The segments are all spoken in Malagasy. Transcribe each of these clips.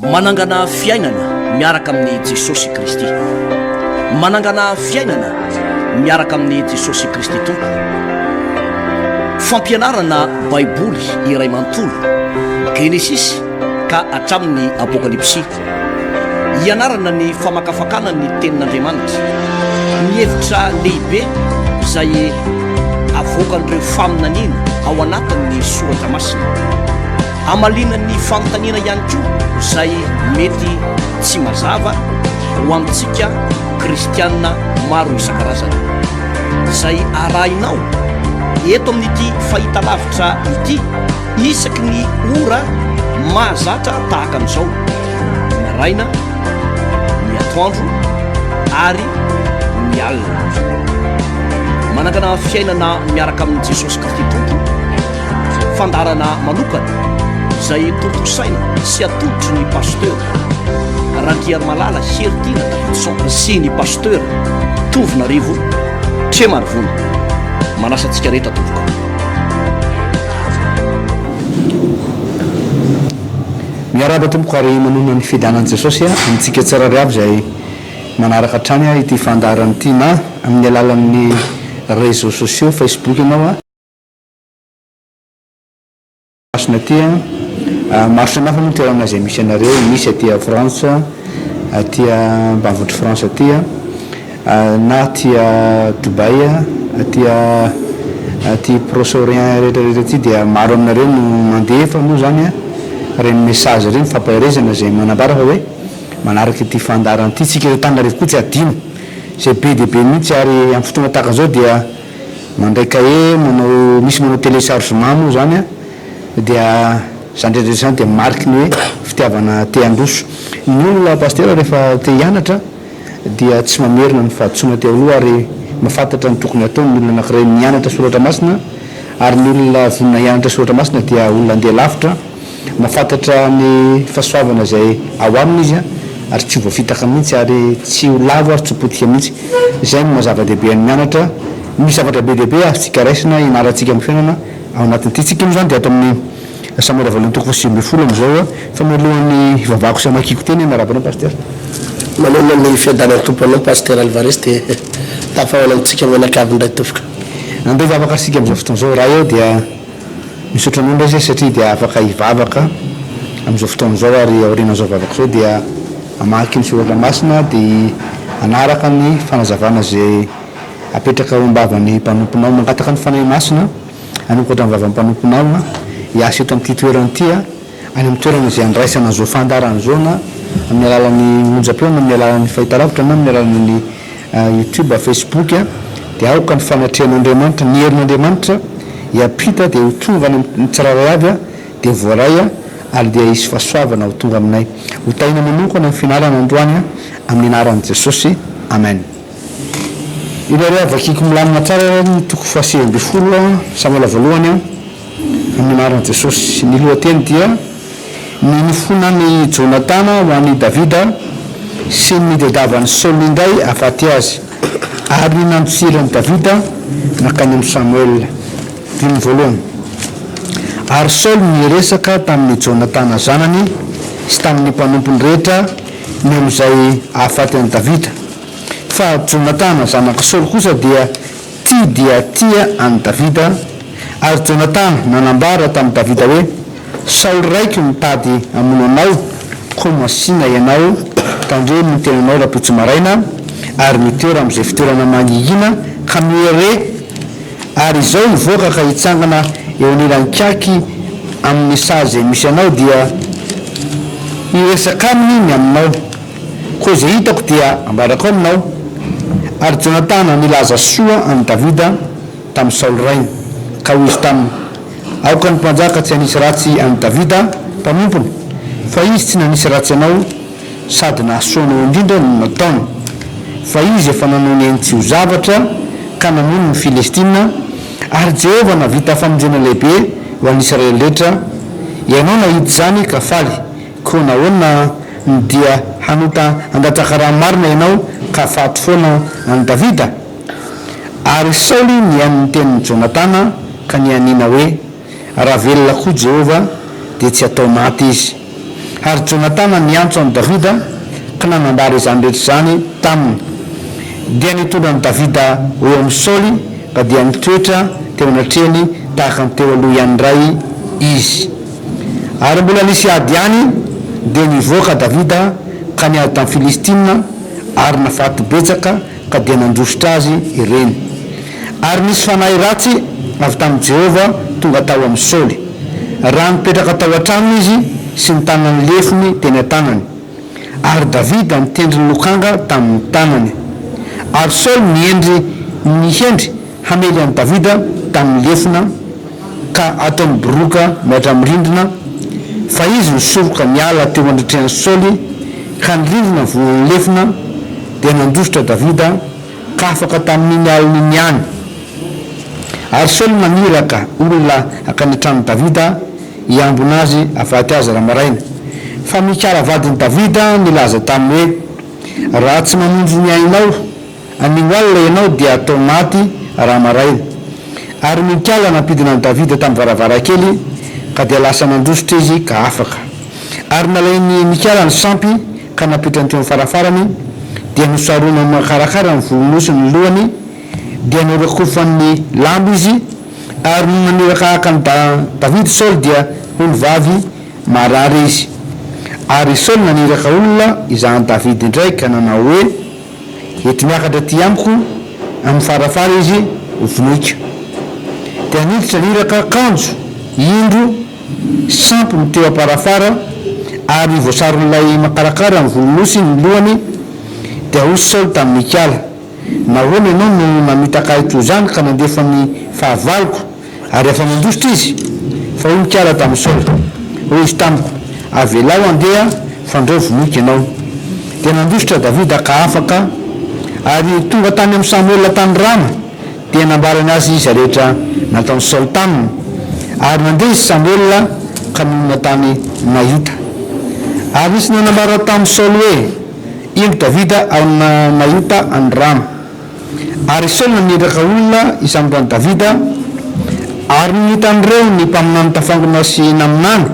Manangana fiainana miaraka amin'i Jesosy Kristy. Manangana fiainana miaraka amin'i Jesosy Kristy Tompo. Fampianarana Baiboly iray manontolo, Genesisy ka hatramin'ny Apokalypsy. Hianarana ny famakafakana ny Tenin'Andriamanitra, ny hevitra lehibe izay avoakan'ireo faminaniana ao anatin'ny Soratra Masina. Hamaliana ny fanontaniana ihany koa izay mety tsy mazava ho amintsika kristiana maro isan-karazany. Izay arahinao eto amin'ity fahitalavitra ity isaky ny ora mahazatra tahaka an'izao, ny maraina, ny atoandro ary ny alina. Manangana fiainana miaraka amin'i Jesosy Kristy Tompo. Fandaharana manokana izay tontosaina sy atolotry ny Pasteur Randriarimalala Heritiana Davidson sy ny Pasteur Tovonarivo Tremarivony. Manasa antsika rehetra tompoko. Miarahaba tompoko ary manonona ny fiadanan'i Jesosy amintsika tsirairay avy izay manaraka hatrany ity fandaharana ity na amin'ny alalan'ny réseaux sociaux Facebook ianao. Masina aty a! Maro samihafa moa ny toerana izay misy anareo, misy aty a Frantsa, aty ambanivohitr'i France aty a, na aty a Dubaï, aty a aty Proche Orient rehetra rehetra aty dia maro aminareo no mandefa moa izany a ireny message ireny fampaherezana izay manambara fa hoe manaraka ity fandaharana ity, tsika eto Antananarivo koa tsy adino izay be dia be mihitsy ary amin'ny fotoana tahaka izao dia Mandray kahie, manao, misy manao téléchargement moa izany an, dia izany rehetra izany dia mariky ny hoe fitiavana te handroso. Ny olona Pasitera rehefa te hianatra dia tsy mamerina ny fahadisoana teo aloha ary mahafantatra ny tokony hataony ny olona anankiray mianatra soratra masina ary ny olona vonona hianatra soratra masina dia olona handeha lavitra. Mahafantatra ny fahasoavana izay ao aminy izy ary tsy ho voafitaka mihitsy ary tsy ho lavo ary tsy ho potika mihitsy. Izay no maha zava-dehibe ny mianatra. Misy zavatra be dia be azontsika raisina hianarantsika amin'ny fiainana ao anatin'ity. Tsika moa izany dia ato amin'ny Samoela voalohany toko faha-19 amin'izao. Fa mialohan'ny hivavahako sy hamakiako teny, miarahaba anao Pasitera. Manonona ny fiadanan'ny Tompo anao Pasitera Alvarez dia tafahaona amintsika mianakavy indray tompoko. Andeha hivavaka isika amin'izao fotoana izao. Raha eo dia. Misaotra anao indray izay satria dia afaka hivavaka amin'izao fotoana izao ary aorianan'izao vavaka izao dia hamaky ny soratra masina dia hanaraka ny fanazavana izay apetraka ao am-bavan'ny mpanomponao. Mangataka ny Fanahy Masina hanokatra ny vavan'ny mpanomponao hiasa eto amin'ity toerana ity any amin'ny toerana izay andraisana an'izao fandaharana izao na amin'ny alalan'ny onjam-peo na amin'ny alalan'ny fahitalavitra na amin'ny alalan'ny YouTube, Facebook, dia aoka ny fanatrehan'Andriamanitra, ny herin'Andriamanitra hiampita dia ho tonga any amin'ny tsirairay avy dia voaray ary dia hisy fahasoavana ho tonga aminay. Ho tahiana manokana ny fianarana androany amin'ny anaran'i Jesosy. Amen. Iny ary vakiko milamina tsara ary ny toko faha-19 Samoela voalohany amin'ny anaran'i Jesosy. Ny lohateny dia. Ny nifonan'i Jonatana ho an'i Davida sy ny nitadiavan'i Saoly indray hahafaty azy, ary ny nandosiran'i Davida nankany amin'i Samoela. Andininy voalohany. Ary Saoly niresaka tamin'i Jonatana zanany sy tamin'ny mpanompony rehetra ny amin'izay hahafaty an'i Davida. Fa Jonatana zanak'i Saoly kosa dia tia dia tia an'i Davida, ary Jonatana nanambara tamin'i Davida hoe, Saoly raiko mitady hamono anao, koa masìna ianao, tandremo ny tenanao rahampitso maraina, ary mitoera amin'izay fitoerana mangingina, ka miere, ary izao hivoaka ka hitsangana eo anilan'ikaky amin'ny saha izay misy anao, dia hiresaka aminy ny aminao, koa izay hitako dia hambarako aminao. Ary Jonatana nilaza soa an'i Davida tamin'i Saoly rainy, ka hoy izy taminy, Aoka ny mpanjaka tsy hanisy ratsy an'i Davida mpanompony, fa izy tsy nanisy ratsy anao sady nahasoa anao indrindra no nataony. Fa izy efa nanao ny ainy tsy ho zavatra ka namono ny Filistina, ary Jehovah nahavita famonjena lehibe ho an'ny Israely rehetra. Ianao nahita izany ka faly, koa nahoana no dia hanota handatsaka rà marina ianao ka hahafaty foana an'i Davida? Ary Saoly nihaino ny tenin'i Jonatana ka nianiana hoe, Raha velona koa Jehovah, dia tsy hatao maty izy. Ary Jonatana niantso an'i Davida ka nanambara izany rehetra izany taminy. Dia nitondra an'i Davida ho eo amin'i Saoly, ka dia nitoetra teo anatrehany tahaka ny teo aloha ihany indray izy. Ary mbola nisy ady ihany, dia nivoaka Davida ka niady tamin'ny Filistina, ary nafaty betsaka, ka dia nandositra azy ireny. Ary nisy fanahy ratsy avy tamin'i Jehovah tonga tao amin'i Saoly, raha nipetraka tao an-tranony izy sy nitana ny lefony teny an-tanany. Ary Davida nitendry ny lokanga tamin'ny tanany. Ary Saoly nihendry nihendry hamely an'i Davida tamin'ny lefona ka ataony boroka mihatra amin'ny rindrina, fa izy nisoroka niala teo anatrehan'i Saoly ka ny rindrina voan'ny lefona, dia nandositra Davida ka afaka tamin'iny alina iny ihany. Ary Saoly naniraka olona hankany an-tranon'i Davida hiambina azy hahafaty azy raha maraina. Fa Mikala vadin'i Davida nilaza taminy hoe, Raha tsy mamonjy ny ainao anio alina ianao dia hatao maty raha maraina. Ary Mikala nampidina an'i Davida tamin'ny varavarankely, ka dia lasa nandositra izy ka afaka. Ary nalain'i Mikala ny sampy ka napetrany teo amin'ny farafarany, dia nosaronany makarakara ny volon'osy ny lohany, dia norakofan'ny lamba izy, ary nony naniraka haka an'i Davida Saoly dia hoy ny vavy, Marary izy. Ary Saoly naniraka olona hizaha an'i Davida indray ka nanao hoe, Ento miakatra aty amiko amin'ny farafara izy ho vonoiko. Dia niditra ny iraka kanjo indro sampy no teo am-parafara ary voasaron'ilay makarakara ny volon'osy ny lohany, dia hoy Saoly tamin'i Mikala, Nahoana ianao no namitaka ahy toy izany ka nandefa ny fahavaloko, ary afa-nandositra izy? Fa hoy Mikala tamin'i Saoly, Hoy izy tamiko, Avelao handeha, fandrao vonoiko ianao. Dia nandositra Davida ka afaka, ary tonga tany amin'i Samoela tany Rama, dia nambarany azy izay rehetra nataon'i Saoly taminy. Ary nandeha izy Samoela ka nonina tany Naiota. Ary nisy nanambara tamin'i Saoly hoe, Indro Davida ao Naiota any Rama. Ary i Saoly naniraka olona hisambotra an'i Davida, ary nony hitan'ireo ny mpaminany tafangona sy naminany,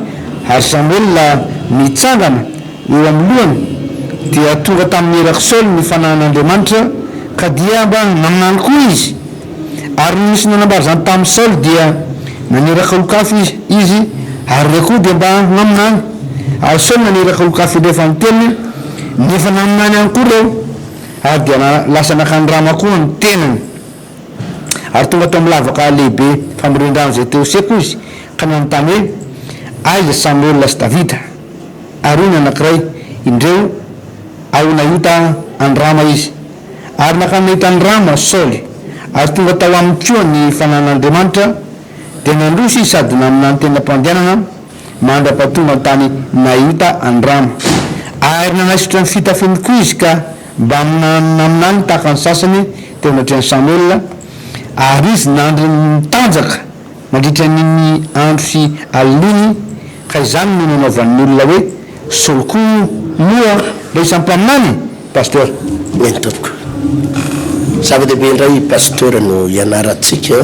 ary Samoela nitsangana eo amin'ny lohany, dia tonga tamin'ny irak'i Saoly ny fanahin'Andriamanitra, ka dia mba naminany koa izy. Ary nony nisy nanambara izany tamin'i Saoly, dia naniraka olon-kafa izy, ary ireo koa dia mba naminany. Ary Saoly naniraka olon-kafa indray fanintelony, nefa naminany ihany koa ireo. Ary dia lasa nankany Rama koa ny tenany. Ary tonga tao amin'ny lavaka lehibe famorian-drano izay teo Seko izy, ka nanontany hoe, Aiza Samoela sy Davida? Ary hoy ny anankiray, Indreo, ao Naiota any Rama izy. Ary nankany Naiota any Rama Saoly. Ary tonga tao aminy koa ny fanahin'Andriamanitra, dia nandroso izy sady naminany teny am-pandehanana, mandra-pahatonga tany Naiota any Rama. Ary nanaisotra ny fitafiany koa izy ka mba naminany tahaka ny sasany teo anatrehan'i Samoela, ary izy nandry nitanjaka nandritra an'iny andro sy alina iny, ka izany no nanaovan'ny olona hoe, Saoly koa moa mba isan'ny mpaminany? Pasteur. Eny tompoko. Zava-dehibe indray Pasteur no ianarantsika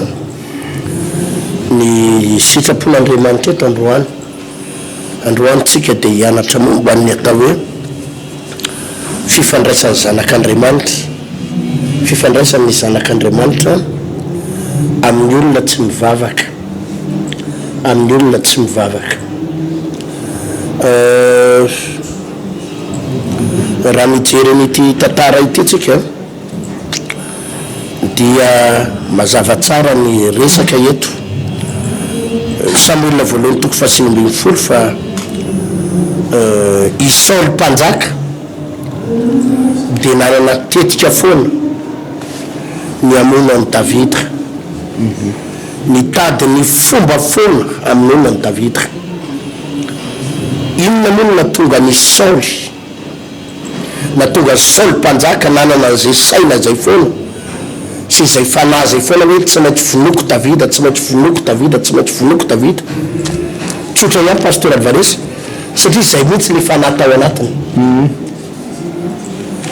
ny sitrapon'Andriamanitra eto androany. Androany tsika dia hianatra momba ny atao hoe fifandraisan'ny zanak'Andriamanitra, fifandraisan'ny zanak'Andriamanitra amin'ny olona tsy mivavaka, amin'ny olona tsy mivavaka. Raha mijery an'ity tantara ity tsika dia mazava tsara ny resaka eto. Samoela voalohany toko faha-19 fa i Saoly mpanjaka dia nanana tetika foana ny hamono an'i Davida. Nitady ny fomba foana hamonoana an'i Davida. Inona moa no nahatonga an'i Saoly Nahatonga an'i Saoly mpanjaka nanana an'izay saina izay foana sy izay fanahy izay foana hoe tsy maintsy vonoiko Davida, tsy maintsy vonoiko Davida, tsy maintsy vonoiko Davida. Tsotra ihany Pasteur Alvarez, satria izay mihitsy ilay fanahy tao anatiny.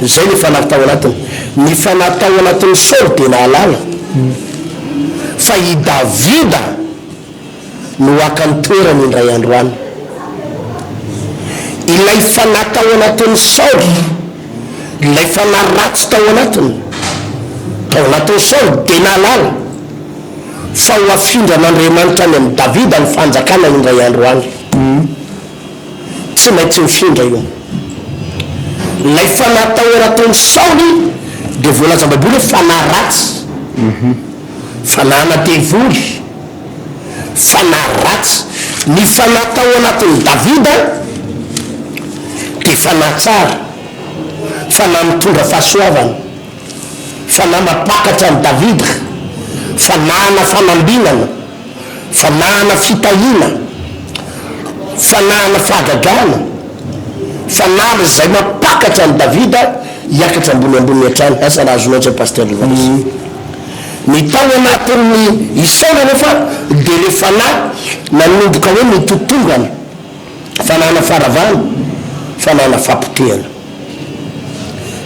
Izay ilay fanahy tao anatiny. Ny fanahy tao anatin'i Saoly dia nahalala fa i Davida no haka ny toerany indray andro any. Ilay fanahy tao anatin'i Saoly, ilay fanahy ratsy tao anatiny, tao anatin'i Saoly dia nahalala fa ho afindran'Andriamanitra any amin'i Davida ny fanjakana indray andro any. Tsy maintsy mifindra io. Ilay fanahy tao anatin'i Saoly dia voalazan'ny Baiboly hoe fanahy ratsy, fanahana devoly. Fanahy ratsy. Ny fanahy tao anatin'i Davida dia fanahy tsara, fanahy mitondra fahasoavana, fanahy mampakatra an'i Davida, fanahana fanambinana, fanahana fitahiana, fanahana fahagagana, fanahy izay mampakatra an'i Davida hiakatra ambony ambony hatrany. Asa raha azonao izay Pasteur Lovaris. Ny tao anatin'ny i Saoly anefa dia ilay fanahy nanomboka hoe nitotongana, fanahana faharavana, fanahana fahapotehana.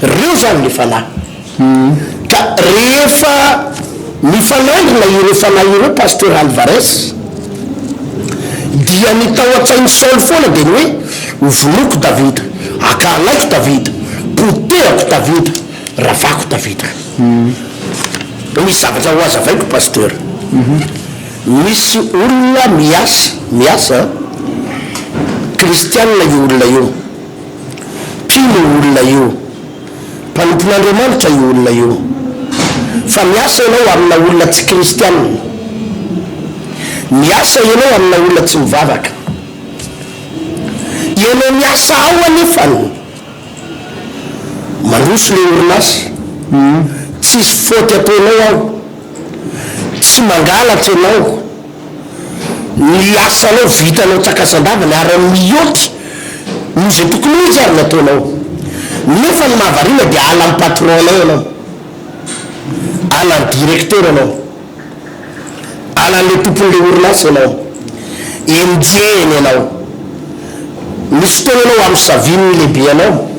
Ireo izany ilay fanahy. Ka rehefa nifanandrina ireo fanahy ireo Pasteur Alvarez dia ny tao an-tsain'i Saoly foana dia ny hoe hovonoiko Davida, ankahalaiko Davida, potehako Davida, ravako Davida. Misy zavatra ho hazavaiko Pasteur. Misy olona miasa, miasa an, kristianina io olona io, mpino io olona io, mpanompon'Andriamanitra io olona io, fa miasa ianao amina olona tsy kristianina, miasa ianao amina olona tsy mivavaka, ianao miasa ao anefany, Mandroso le orinasa, tsisy faute ataonao ao, tsy mangalatra ianao, ny asanao vitanao tsakasandavany ary mihoatra noho izay tokony ho izy ary ny ataonao. Nefa ny mahavariana dia halan'ny patron anao ianao, halan'ny directeur anao. Alan'ilay tompon'ilay orinasa ianao. Enjehiny ianao. Misy fotoana ianao amosaviny ny lehibe anao.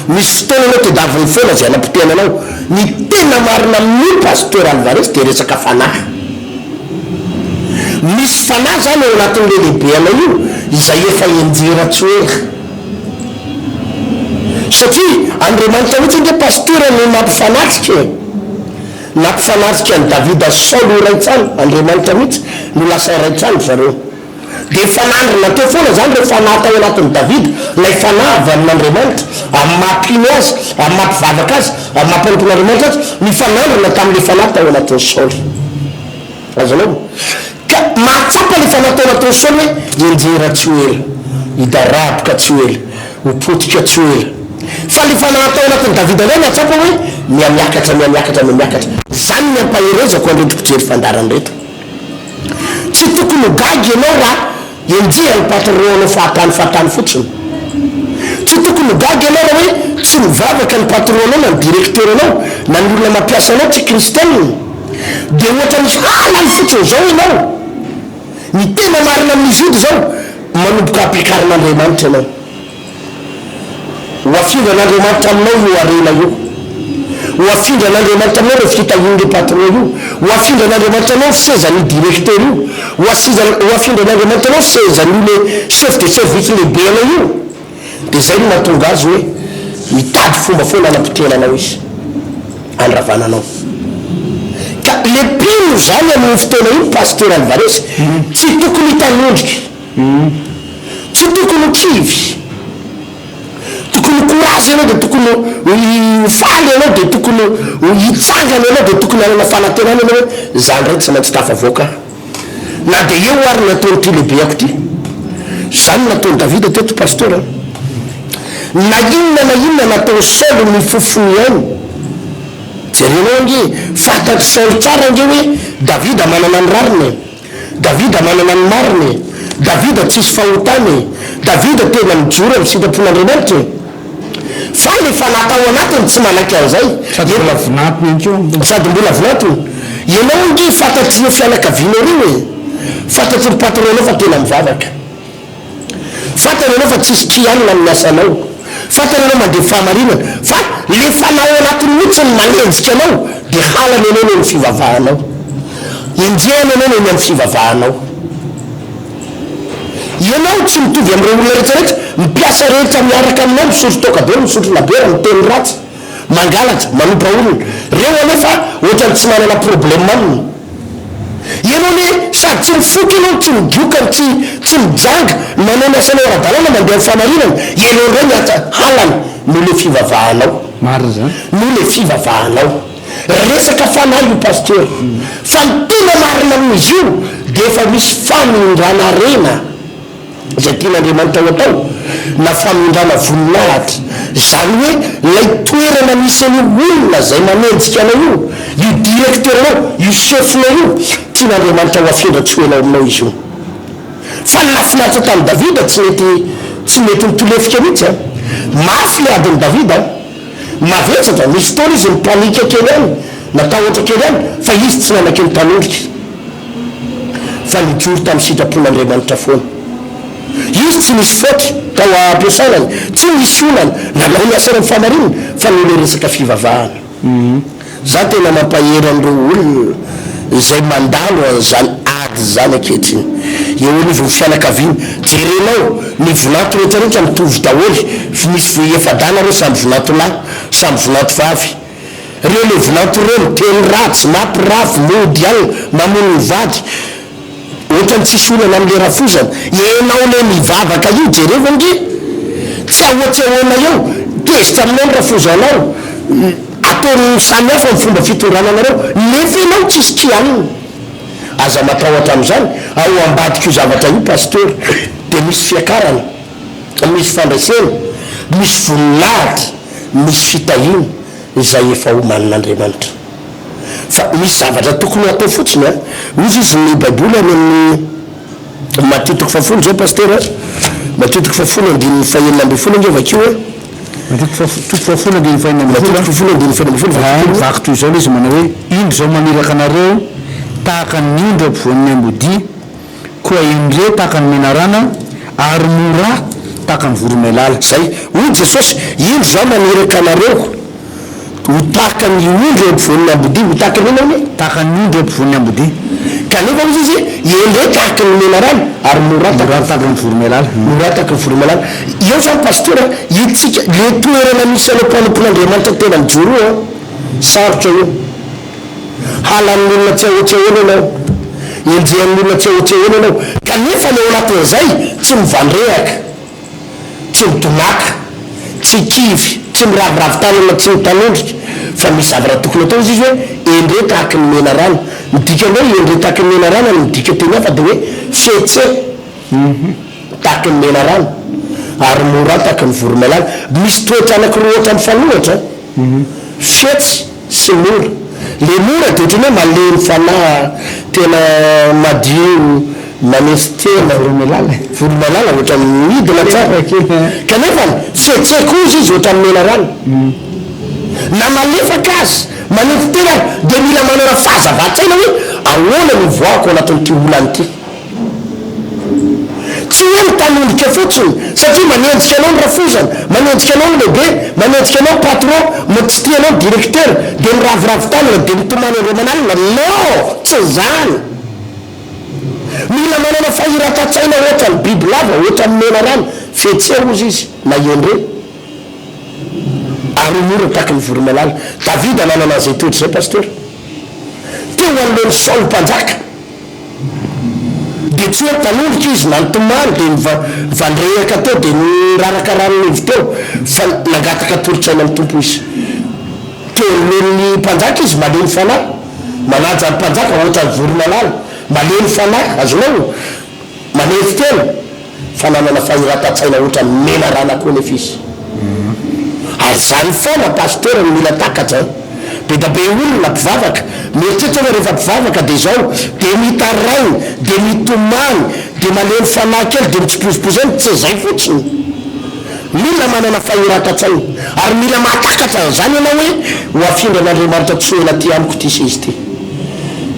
Misy fotoana ianao tedaviny foana izay hanapotehana anao. Ny tena marina amin'io Pasteur Alvarez dia resaka fanahy. Misy fanahy izany ao anatin'ilay lehibe anao io izay efa enjehina tsy ho ela. Satria Andriamanitra mihitsy ange Pasteur no mampifanatrika e. Nampifanatrika an'i Davida sy Saoly ho iray trano, Andriamanitra mihitsy no lasa iray trano ry zareo. Dia nifanandrina teo foana izany ireo fanahy tao anatin'i Davida, ilay fanahy avy amin'Andriamanitra, amin'ny maha mpino azy, amin'ny maha mpivavaka azy, amin'ny maha mpanompon'Andriamanitra azy, nifanandrina tamin'ilay fanahy tao anatin'i Saoly. Azonao? Ka mahatsapa ilay fanahy tao anatin'i Saoly hoe hianjera tsy ho ela, hidaraboka tsy ho ela, ho potika tsy ho ela. Fa ilay fanahy tao anatin'i Davida indray nahatsapa hoe mihamiakatra, mihamiakatra, mihamiakatra. Izany ny ampaherezako an'ireto mpijery fandaharana ireto. Tsy tokony ho gaga ianao raha Enjehan'ny patron-nao fahatany fahatany fotsiny. Tsy tokony ho gaga ianao raha hoe tsy mivavaka ny patron-nao na ny directeur-nao na ny olona mampiasa anao tsy kristianina. Dia ohatran'ny halany fotsiny izao ianao. Ny tena marina amin'izy io dia izao, manomboka ampiakarin'Andriamanitra ianao. Ho afindran'Andriamanitra aminao io harena io. Ho afindran'Andriamanitra aminao ireo fitahian'ilay patron io. Ho afindran'Andriamanitra aminao ny sezan'io directeur io. Ho asizan, ho afindran'Andriamanitra aminao ny sezan'io le chef de service lehibe anao io. Dia izay no mahatonga azy hoe mitady fomba foana hanapotehana anao izy. Handravana anao. Ka le mpino izany amin'io fotoana io Pasteur Alvarez, tsy tokony hitanondrika. Tsy tokony ho kivy. Tokony ho courage ianao dia tokony ho faly ianao dia tokony ho hitsangana ianao dia tokony hanana fanantenana ianao hoe za indray tsy maintsy tafavoaka aho. Na dia eo ary ny ataon'ity lehibeako ity. Izany no nataon'i Davida teto Pasteur a. Na inona na inona nataon'i Saoly nifofo ny ainy. Jerenao ange, fantatr'i Saoly tsara ange hoe Davida manana ny rariny e. Davida manana ny marina e! Davida tsisy fahotana e! Davida tena mijoro amin'ny sitrapon'Andriamanitra e! Fa le fanahy tao anatiny tsy manaiky an'izay. Sady mbola vinantony ihany koa. Sady mbola vinantony. Ianao ange fantatr'ireo fianakavianao ireo e! Fantatry ny patron-nao fa tena mivavaka. Fantany ianao fa tsisy kianina amin'ny asanao. Fantany ianao mandeha fahamarinana. Fa le fanahy ao anatiny mihitsy no manenjika anao dia halany ianao noho ny fivavahanao. Enjehany ianao noho ny amin'ny fivavahanao. Ianao tsy mitovy amin'ireo olona rehetra rehetra, mpiasa rehetra miaraka aminao misotro toaka be, misotro labiera, miteny ratsy, mangalatra, manompa olona. Reo anefa ohatran'ny tsy manana problème aminy. Ianao anie sady tsy mifoka ianao no tsy migoka no tsy tsy mijanga, manao ny asanao ara-dalàna, mandeha amin'ny fahamarinana, ianao indray miantsa halany noho le fivavahanao. Marina izany. Noho le fivavahanao. Resaka fanahy io Pasteur. Fa ny tena marina amin'izy io dia efa misy famindrana harena izay tian'Andriamanitra ho atao na famindrana voninahitra. Izany hoe ilay toerana misy an'io olona izay manenjika anao io, io directeur-nao, io chef-nao io, tian'Andriamanitra ho afindra tsy ho ela ao aminao izy io. Fa ny nahafinaritra tamin'i Davida tsy nety tsy nety nitolefika mihitsy an. Mafy ilay adin'i Davida an. Mavesatra, nisy fotoana izy ni-panique kely ihany, natahotra kely ihany, fa izy tsy nanaiky nitanondrika, fa nijoro tamin'ny sitrapon'Andriamanitra foana. Izy tsy nisy faute tao am-piasanany, tsy nisy olana, nanao ny asany amin'ny fahamarinana, fa noho ilay resaka fivavahana. Za tena mampahery an'ireo olona izay mandalo an'izany ady izany ankehitriny. Eo anivon'ny fianakaviana. Jerenao, ny vinanto rehetra rehetra mitovy daholo. Misy efa-dahy nareo samy vinanto lahy, samy vinanto vavy. Reo le vinanto reo miteny ratsy, mampirafy, mody alina, mamono ny vady. Otrany tsisy olana amle rafozana. Enao le mivavaka io jerevo ange. Tsy ahoa tsy ahoana eo, tezitra aminao ny rafozanao, ataony samy hafa ny fomba fitondrana anareo, nefa enao tsisy kianina. Aza matahotra amizany, ao ambadik'io zavatra io Pasteur dia misy fiakarana, misy fandresena, misy voninahitra, misy fitahiana izay efa omanin'Andriamanitra. Fa misy zavatra tokony hatao fotsiny an! Hozy izy ny baiboly any amin'ny Matio toko fahafolo izao Pasitera a! Matio toko fahafolo andininy fahenina ambin'ny folo ange vakio a! Matio toko fahafolo andininy fahenina ambin'ny folo Matio toko fahafolo andininy fahenina ambin'ny folo vakio kely. Vaky toy izao ilay izy manao hoe, Indro izao maniraka anareo tahaka ny ondry eo ampovoan'ny ambodia, koa endrey tahaka ny menarana ary morà tahaka ny voromailala. Izay. Hoy Jesosy, Indro izaho maniraka anareo. Ho tahaka ny ondry eo ampovoan'ny ambodia. Ho tahaka ny inona hono e? Tahaka ny ondry eo ampovoan'ny ambodia. Kanefa hozy izy, Endrey tahaky ny menarana, ary morà tahaky ny voromailala. Morà tahaky ny voromailala. Eo izany Pastora, itsika, le toerana misy anao mpanompon'Andriamanitra tena mijoro io an, sarotra io. Halan'ny olona tsy ahoa tsy ahoana ianao. Enjehan'ny olona tsy ahoa tsy ahoana ianao. Kanefa ny ao anatin'izay, tsy mivandrehaka. Tsy midonàka, tsy kivy, tsy miraviravy tanana, tsy mitanondrika, fa misy zavatra tokony atao hozy izy hoe, Endrey tahaky ny menarana. Ny dikan'ny hoe endrey tahaky ny menarana no midika teny hafa dia hoe fetse tahaky ny menarana ary mora tahaky ny voromailala. Misy toetra anankiroa ohatra mifanohitra an, fetsy sy mora. Le mora dia ohatran'ny hoe malemy fanahy, tena madio, manesy tena. Voromailala e. Voromailala ohatran'ny midina tsara. Kanefa fihetseko ozy izy ohatran'ny menarana. Na malefaka aza, manetry tena ary dia mila manana fahazavan-tsaina hoe ahoana no hivoahako ao anatin'ity olana ity. Tsy hoe mitanondrika fotsiny satria manenjika anao ny rafozana, manenjika anao ny lehibe, manenjika anao ny patron, tsy tia anao ny directeur, dia miraviravy tanana dia mitomany andro aman'alina. Non! Tsy izany! Mila manana fahiratan-tsaina hoatran'ny bibilava, hoatran'ny menarana, fihetsehao hozy izy, na hendre, ary ho mora tahaky ny voromailala. Davida nanana an'izay toetra izay, Pasteur. Teo anoloan'i Saoly mpanjaka. Dia tsy hoe mpanondrika izy na nitomany dia nivandrehaka teo dia niraraka ranon'ivy teo fa nangataka tolo-tsaina amin'ny Tompo izy. Teo anoloan'ny mpanjaka izy malemy fanahy, manaja ny mpanjaka ohatran'ny voromailala, malemy fanahy, azonao? Manefy tena. Fa nanana fahiratan-tsaina ohatran'ny menarana koa nefa izy. Ary zany foana pasteur no mila takatra an! Be da be olona mpivavaka mieritreritra hoe rehefa mpivavaka dia izao, dia mitaraina, dia mitomany, dia malemy fanahy kely, dia mitsipozipozy eny, tsy izay fotsiny. Mila manana fahiratan-tsaina. Ary mila mahatakatra an'izany ianao hoe ho afindran'Andriamanitra tsy ho ela aty amiko ity seza ity.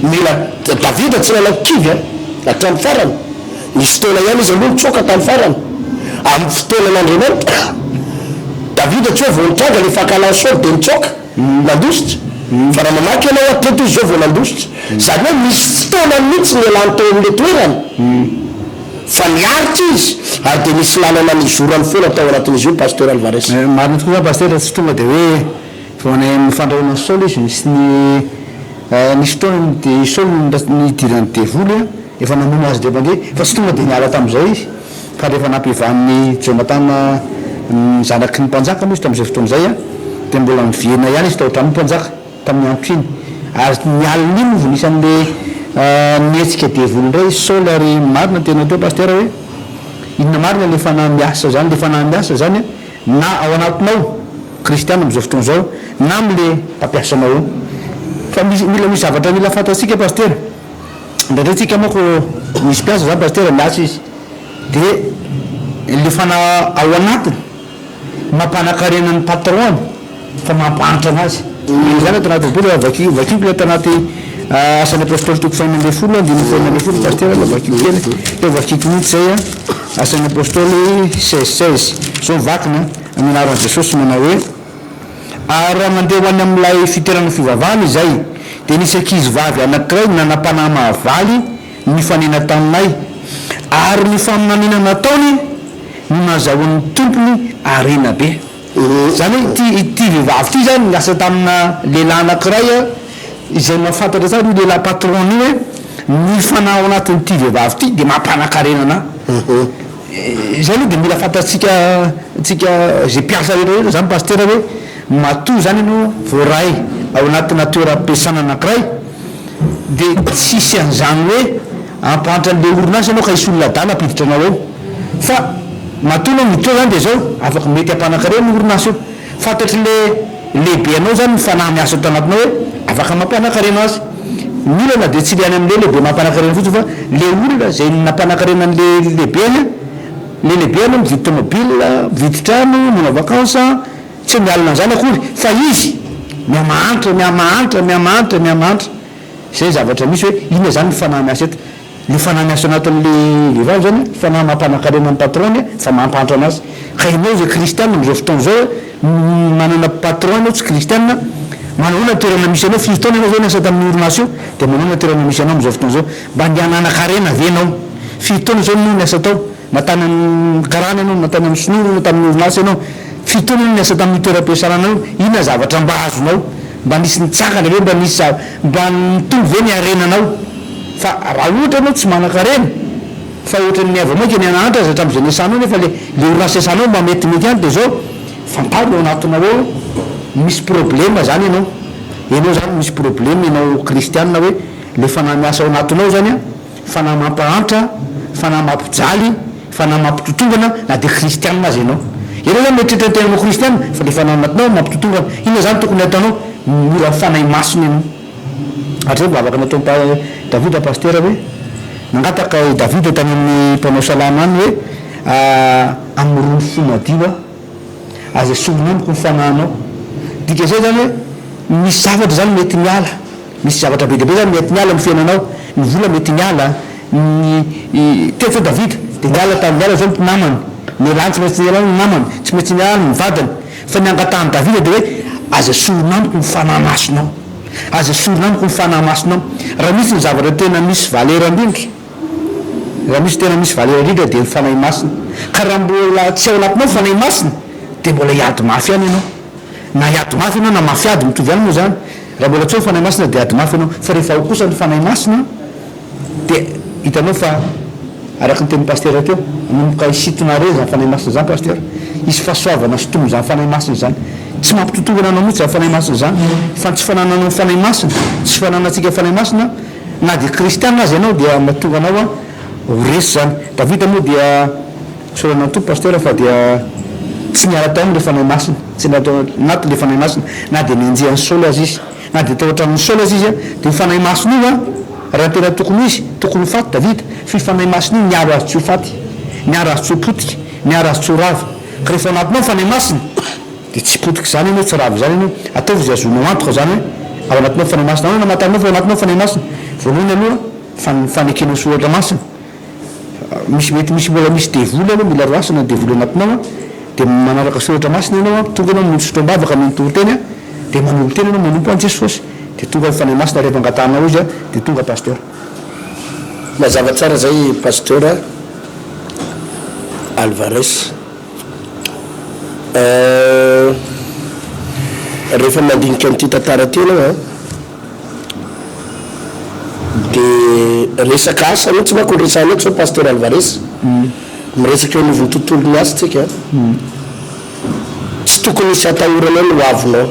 Mila, Davida tsy nanao kivy an! Hatramin'ny farany. Nisy fotoana ihany izy aloha nitsoaka tamin'ny farany. Amin'ny fotoanan'Andriamanitra. Davida tsy hoe vao nitranga ilay fankahalan'i Saoly dia nitsoaka, nandositra. Fa raha mamaky ianao ato teto izy izao vao nandositra. Izany hoe misy fotoana mihitsy nialany teo amin'ilay toerana. Fa niaritra izy ary dia nisy lalana nizorany foana tao anatin'izy io Pasteur Alvarez. Marina tokoa izany Pasteur, tsy tonga dia hoe vao any amin'ny fandrahoana an'i Saoly izy nisy ny nisy fotoana dia i Saoly nidiran'ny devoly efa namono azy indray mandeha fa tsy tonga dia niala tamin'izay izy fa rehefa nampihavan'i Jonatana ny zanaky ny mpanjaka moa izy tamin'izay fotoana izay dia mbola niverina ihany izy tao an-tranon'ny mpanjaka. Tamin'ny androtr'iny. Ary ny alin'iny no vao nisy an'le nihetsika devoly indray i Saoly ary marina ny teninao teo Pasteur hoe inona marina le fanahy miasa zany, le fanahy miasa zany an na ao anatinao kristiana amin'izao fotoana izao na amin'le mpampiasa anao eo. Fa misy mila misy zavatra mila fantatsika Pasteur, indraindray tsika manko misy mpiasa zany Pasteur miasa izy de le fanahy ao anatiny mampanakarena ny patron-ny fa mampahantra anazy. Izany ato anaty baiboly, vakio vakiko ilay tanaty Asan'ny Apostoly toko fahenina ambinifolo andininy fahenina ambinifolo Pasitera aloha vakio kely, teo vakiko mihitsy izay an, Asan'ny Apostoly seize seize, izao ny vakiny an, amin'ny anaran'i Jesosy manao hoe, Ary raha nandeha ho any amin'ilay fitoerana fivavahana izay, dia nisy ankizy vavy anankiray nanam-panahy mahavaly nifanena taminay, ary ny faminaniana nataony no nazahoan'ny tompony harena be. Izany hoe ity ity vehivavy ity izany niasa tamina lehilahy anankiray izay mahafantatra tsara io lehilahy patron-ny io hoe ny fanahy ao anatin'ity vehivavy ity dia mampanakarena anà. Izay aloha dia mila fantatsika tsika izay mpiasa rehetra rehetra izany pasitera hoe matoa izany ianao voaray ao anatina toeram-piasana anankiray dia tsisy an'izany hoe hampahantra an'ilay orinasa ianao ka hisy olona adala hampiditra anao ao fa matoa ianao miditra ao izany dia izao afaka mety hampanakarena io orinasa io fantatr'ilay lehibe anao izany ny fanahy miasa ato anatinao hoe afaka mampanakarena azy ny olana dia tsy ilay any amin'ilay lehibe mampanakarena fotsiny fa ilay olona izay nampanakarena an'ilay lehibeny ilay lehibeny mividy tomobile mividy trano manao vacances Tsy mialona an'izany akory fa izy mihamahantra, mihamahantra, mihamahantra, mihamahantra. Izay zavatra misy hoe inona izany ny fanahy miasa eto. Ilay fanahy miasa anatin'ilay vehivavy izany, fanahy mampanakarena ny patron-ny fa mampahantra anazy. Ka ianao izay kristiana amin'izao fotoana izao manana patron ianao tsy kristiana, manahoana ny toerana misy anao, firy taona ianao izao niasa tamin'io orinasa io, dia manahoana ny toerana misy anao amin'izao fotoana izao. Mba andeha hananakarena ve ianao? Firy taona izao ianao niasa tao? Na tany amin'ny karana ianao, na tany amin'ny sinoa ianao, na tamin'ny orinasa ianao, firy taona ianao niasa tamin'io toeram-piasana io, inona zavatra mba azonao? Mba nisy nitsangana ve? Mba nisy zava, mba nitombo ve ny harenanao? Fa raha ohatra ianao tsy manan-karena, fa ohatran'ny vao mainka nianahantra aza hatramin'izay niasanao nefa le le orinasa iasanao mba metimety ihany dia izao, fantaro ao anatinao ao hoe misy problema izany ianao, ianao izany misy problema ianao kristiana hoe le fanahy miasa ao anatinao izany an, Fanahy mampahantra, fanahy mampijaly, fanahy mampitotongana na dia kristianina aza ianao. Ianao izany mieritreritra ny tenanao kristianina fa ilay fanahy anatinao mampitotongana. Inona izany tokony hataonao? Mila fanahy masina ianao. Hatrizay ny vavaka nataon'i Davida pasitera hoe, nangataka i Davida tany amin'ny mpanao salamo any hoe, Amorony fo madio aho, aza esorina amiko ny fanahinao. Dikan'izay izany hoe misy zavatra izany mety miala. Misy zavatra be dia be zany mety miala amin'ny fiainanao, ny vola mety miala, ny teo zao Davida dia niala tamin'ny niala zao ny namany, nialany tsy maintsy nialany ny namany, tsy maintsy nialany ny vadiny, fa ny angatahan'i Davida dia hoe aza esorina amiko ny fanahy masinao, aza esorina amiko ny fanahy masinao, raha misy ny zavatra tena misy valeur indrindra, raha misy tena misy valeur indrindra dia ny fanahy masina, ka raha mbola tsy ao anatinao ny fanahy masina dia mbola hiady mafy ihany ianao. Na hiady mafy ianao na mafy ady, mitovy ihany moa izany. Raha mbola tsy ao ny Fanahy Masina dia ady mafy ianao. Fa rehefa ao kosa ny Fanahy Masina dia hitanao fa araka ny tenin'i Pasitera teo, manomboka hisintona harena izany Fanahy Masina izany Pasitera. Hisy fahasoavana sintominy izany Fanahy Masina izany. Tsy mampitotongana anao mihitsy izany Fanahy Masina izany. Fa ny tsy fanananao ny Fanahy Masina, tsy fananantsika Fanahy Masina, na dia kristiana aza ianao dia mahatonga anao ho resy izany. Davida moa dia. Isaorana ny Tompo Pasteur fa dia tsy niala tao aminy le Fanahy Masina, tsy niala tao anatiny le Fanahy Masina na dia nenjehan'i Saoly aza izy, na dia tao an-tranon'i Saoly aza izy dia io Fanahy Masina io an, raha ny tena tokony ho izy, tokony ho faty Davida, fa io Fanahy Masina io niaro azy tsy ho faty, niaro azy tsy ho potika, niaro azy tsy ho rava, ka rehefa ao anatinao ny Fanahy Masina dia tsy potika izany ianao, tsy rava izany ianao, ataovy izay ahazoanao antoka izany hoe ao anatinao ny Fanahy Masina, ahoana no amantaranao fa ao anatinao ny Fanahy Masina? Voalohany aloha fa ny fanekenao soratra masina. Misy mety misy mbola misy devoly aloha mila roasina ny devoly anatinao an, dia manaraka soratra masina ianao an, tonga ianao misotro am-bavaka mino toriteny an, dia manolo-tena ianao manompo an'i Jesosy, dia tonga ny Fanahy Masina rehefa angatahanao izy an, dia tonga Pasteur. Mazava tsara zay Pasteur a. Alvarez. Rehefa mandinika an'ity tantara ity ianao an, dia resaka asa mihitsy manko no resahana eto izao Pasteur Alvarez. Miresaka eo anivon'ny tontolon'ny asa tsika an. Tsy tokony hisy atahoranao ny hoavinao.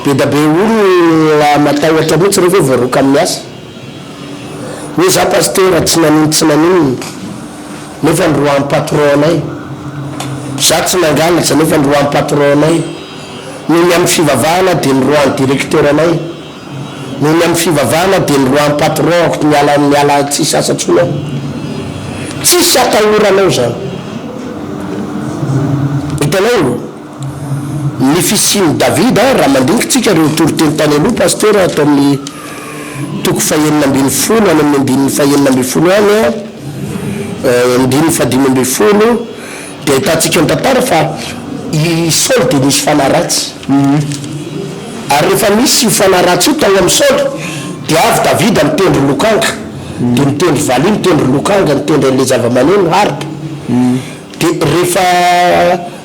Be da be olona matahotra mihitsy rehefa hoe voaroaka amin'ny asa. Hoe za pasitera tsy nanino tsy naninona nefa noroahan'ny patron anay. Za tsy nangalatra nefa noroahan'ny patron anay. Noho ny amin'ny fivavahana dia noroahan'ny directeur anay. Noho ny amin'ny fivavahana dia noroahan'ny patron-ko niala niala tsisy asa intsony aho. Tsisy atahoranao izany. Hitanao? Ny fisian'i Davida, raha mandinika tsika ireo toriteny tany aloha Pasteur ato amin'ny toko fahenina 16 any amin'ny andininy fahenina 16 any an, andininy fahadimy 15 dia ahitantsika ny tantara fa i Saoly dia nisy fanahy ratsy. Ary rehefa nisy io fanahy ratsy io tao amin'i Saoly dia avy Davida nitendry lokanga, dia nitendry valiha, nitendry lokanga, nitendry an'ilay zava-maneno, harpe. Dia rehefa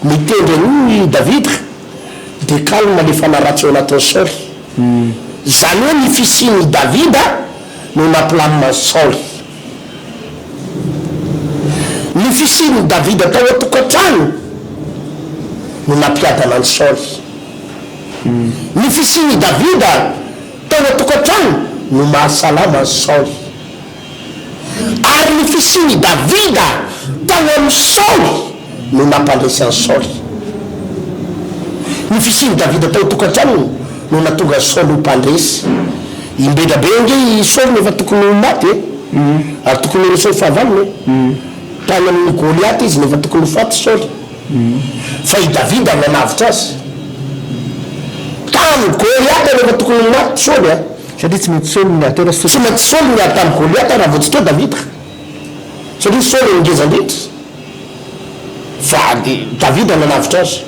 nitendry an'io i Davida, dia calme ilay fanahy ratsy ao anatin'i Saoly. Izany hoe ny fisian'i Davida no nampilamina an'i Saoly. Ny fisian'i Davida tao an-tokantrano no nampiadana an'i Saoly. Ny fisian'i Davida tao an-tokantrano no mahasalama an'i Saoly. Ary ny fisian' i Davida tao amin'i Saoly no nampandresy an'i Saoly. Ny fisian' i Davida tao an-tokantranony no nahatonga an'i Saoly ho mpandresy. Imbedrabe ange i Saoly no efa tokony ho maty e! Ary tokony ho resin'ny fahavalony e! Tany amin'i Goliata izy no efa tokony ho faty Saoly. Fa i Davida no nanavotra azy. Tamin'i Goliata no efa tokony ho maty Saoly a! Satria tsy maintsy Saoly no niady teo raha tsy Tsy maintsy Saoly niady tamin'i Goliata raha vao tsy teo Davida. Satria Saoly no ngeza indrindra. Fa dia Davida nanavotra azy.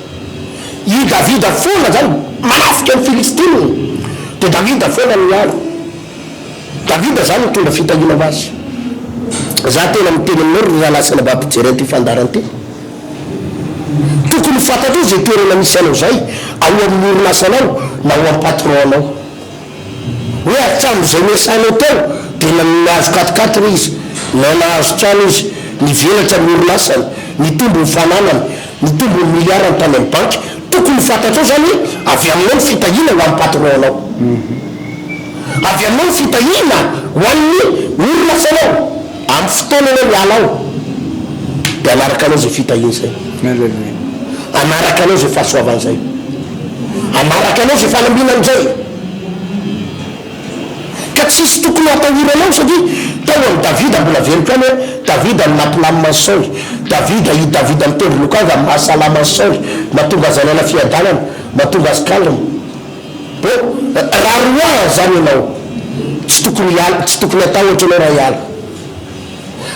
I Davida foana izany manafika ny Filistina. Dia Davida foana no miaro. Davida izany nitondra fitahiana ho azy. Za tena miteny aminao ry rahalahy sy anabavy mpijery an'ity fandaharana ity. Tokony ho fantatrao izay toerana misy anao izay, ao amin'ny orinasanao na ao amin'ny patron-nao. Hoe hatramin'izay niasanao teo dia nahazo quat-quatre izy, na nahazo trano izy, nivelatra ny orinasany, nitombo ny fananany, nitombo ny milliards-ny tany amin'ny banky. Tokony ho fantatrao izany hoe avy aminao ny fitahiana ho an'ny patron-nao. Avy aminao ny fitahiana ho an'ny orinasanao. Amin'ny fotoana ianao miala ao dia hanaraka anao izay fitahiana izay. Hanaraka anao izay fahasoavana izay. Hanaraka anao izay fanambinana izay. Ka tsisy tokony hatahoranao satria tao amin'i Davida, mbola averiko ihany hoe Davida no nampilamina an'i Saoly. Davida, i Davida mitendry lokanga mahasalama an'i Saoly, mahatonga azy hanana fiadanana, mahatonga azy calme. Bon, raha roahana izany ianao, tsy tokony hiala, tsy tokony hatahotra ianao raha hiala.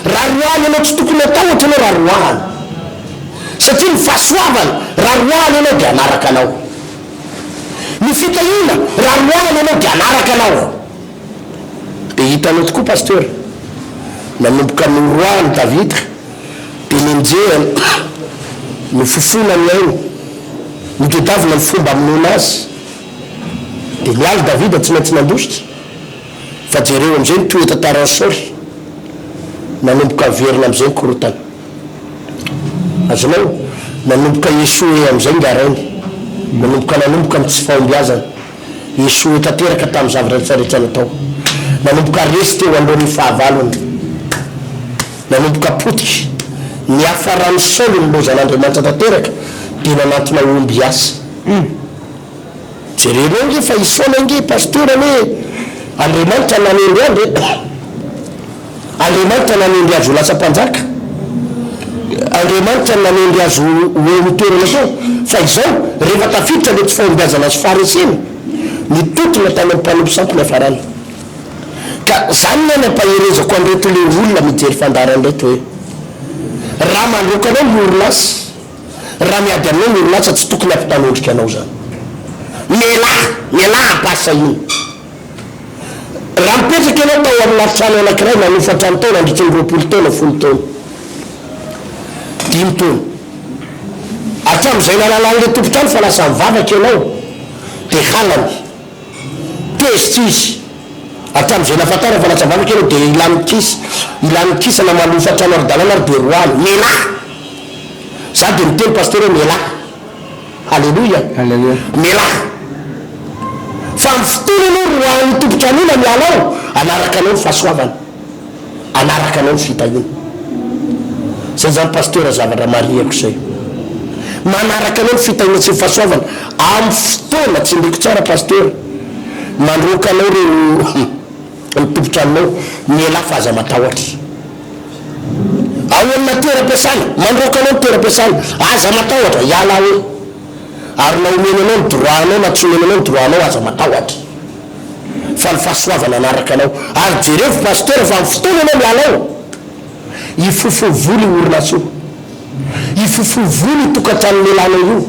Raha roahana ianao, tsy tokony hatahotra ianao raha roahana. Satria ny fahasoavana, raha roahana ianao dia hanaraka anao. Ny fitahiana, raha roahana ianao dia hanaraka anao. Dia hitanao tokoa Pasteur, nanomboka noroahany Davida, dia nenjehany, nofofoina ny ainy, notedavina ny fomba hamonoana azy. Dia niala Davida, tsy maintsy nandositra. Fa jereo amin'izay ny toe-tantaran'i Saoly, nanomboka niverina amin'izay ny korontana. Azonao? Nanomboka échoué amin'izay ingahy rainy. Nanomboka nanomboka ny tsy fahombiazana. Échoué tanteraka tamin'ny zavatra rehetra rehetra natao. Nanomboka resy teo anoloan'ny fahavalony. Nanomboka potika. Niafaran'i Saoly nilozan'Andriamanitra tanteraka dia nanantona omby hiasa. Jerenao ange fa i Saoly ange pasteur anie Andriamanitra nanendry azy e. Andriamanitra nanendry azy ho lasa mpanjaka. Andriamanitra nanendry azy ho ho eo amin'ny toerana teo. Fa izao, rehefa tafiditra ilay tsy fahombiazana sy faharesena, nitontona tany amin'ny mpanompo sampy niafarany. Ka zany ny nampaherezako an'ireto le olona mijery fandaharana ireto hoe, raha mandroaka anao ny orinasa, raha miady aminao ny orinasa tsy tokony hampitanondrika anao zany. Mialà, mialà am-pahasahiana. Raha mipetraka ianao tao amina trano anankiray nanofa trano tao nandritry ny 20 taona, folo taona. Dimy taona. Hatramin'izay nahalalan'ilay tompon-trano fa lasa nivavaka ianao, dia halany. Tezitra izy. Hatramin'izay nahafantarany fa lasa nivavaka ianao, dia ilany kisa, ilany kisa na manofa trano ara-dalàna ary dia roahiny. Mialà! Za dia miteny Pasteur hoe mialà. Haleloia! Haleloia! Mialà! Fa amin'ny fotoana ianao roahin'ny tompon-trano io na miala ao, hanaraka anao ny fahasoavana. Hanaraka anao ny fitahiana. Zay zany Pasteur zavatra marihako zay. Manaraka anao ny fitahiana sy ny fahasoavana amin'ny fotoana, tsindriko tsara Pasteur, mandroaka anao reo ny tompon-tranonao, mialà fa aza matahotra. Ao amina toeram-piasana, mandroaka anao ny toeram-piasana, aza matahotra, hiala ao. Ary na omeny anao ny droit-nao na tsy omeny anao ny droit-nao, aza matahotra. Fa ny fahasoavana hanaraka anao. Ary jerevo Pasteur fa amin'ny fotoana ianao miala ao, hifofoa vola io orinasa io. Hifofoa vola io tokantrano nialanao io.